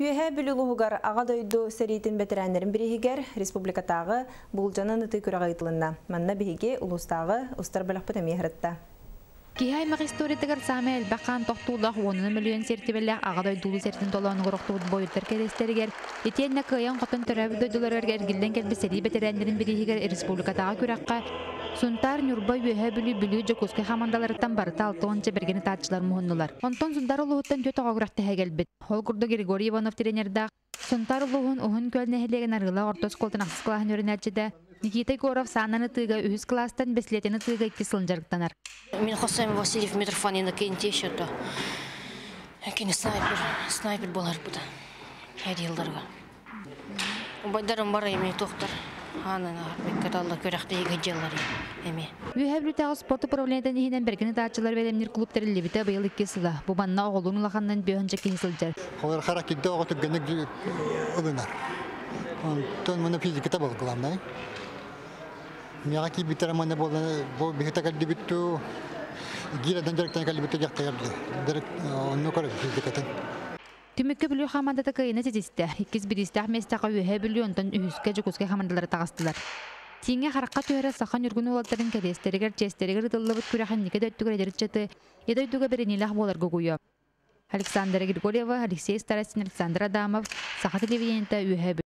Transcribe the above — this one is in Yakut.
Үөһээ Бүлүү улууһугар Аҕа дойду сэриитин бэтэрээннэрин бирииһигэр республикатааҕы буулдьанан ытыы күрэҕэ ыытылынна. Манна биһиги улуустааҕы устар бөлөхпүт эмиэ сырытта. Киһи аймах историятыгар саамай элбэх хаан тохтуулаах уонунан мөлүйүөн сиэртибэлээх Аҕа дойду улуу сэриитин толоонугар охтубут буойуттар кэриэстэригэр итиэннэ кыайан-хотон төрөөбүт дойдуларыгар эргиллэн кэлбит сэрии бэтэрээннэрин бирииһигэр республикатааҕы күрэххэ Сунтаар, Ньурба, Үөһээ Бүлүү, Бүлүү, Дьокуускай хамаандаларыттан барыта 60 бэргэн ытааччылар муһуннулар. Онтон Сунтаар улууһуттан түөрт оҕо күрэхтэһэ кэлбит. Ол курдук Григорий Иванов тренердээх Сунтаар улууһун Уһун Күөл нэһилиэгин Арыылаах орто оскуолатын ахсыс кылааһын үөрэнээччитэ Никита Егоров саанан ытыыга үһүс кылаастан бэсилиэтин ытыыга иккис сылын дьарыктанар. Мин хосойм Васильев Митрофан Иннокентьевич это кини снайпер, снайпер буоларбыта һэрииларга. Убайдарым бар эми туохтар хаанын беккаталла күрэхтэһиигэ дьыллар эми. Үөһээ Бүлүүтээҕи спорт управлениетын иһинэн бэргэн ытааччылар бэлэмниир клуб тэриллибитэ быйыл икки сыла. Бу манна оҕолуун улаханынан бүөһүнчэ киһи сылдьар. Холор характерда оҕо түргэнник ылынар. Онтон муна физиката был главное. Миэхэ киирбиттэрэ манна буолан бу биһи кэлдибит туу гирэдэн дьарыктан кэлбит дьахтайар онну көрөр физикатын. Түмүккэ Бүлүү хамаандата кыайыыны ситистэ. Иккис бириистээх миэстэҕэ Үөһээ Бүлүү, онтон үһүскэ Дьокуускай хамаандалара таҕыстылар. Тииҥҥэ харахха түһэрэ саха ньургун уолаттарын кэриэстэригэр, чиэстэригэр ыытыллыбыт күрэх инники да өттүгэр эдэр ыччаты ийэ дойдуга бэриниилээх буоларга угуйуо. Александра Григорьева, Алексей Старостин, Александр Адамов, Саха телевидениета, Үөһээ Бүлүү.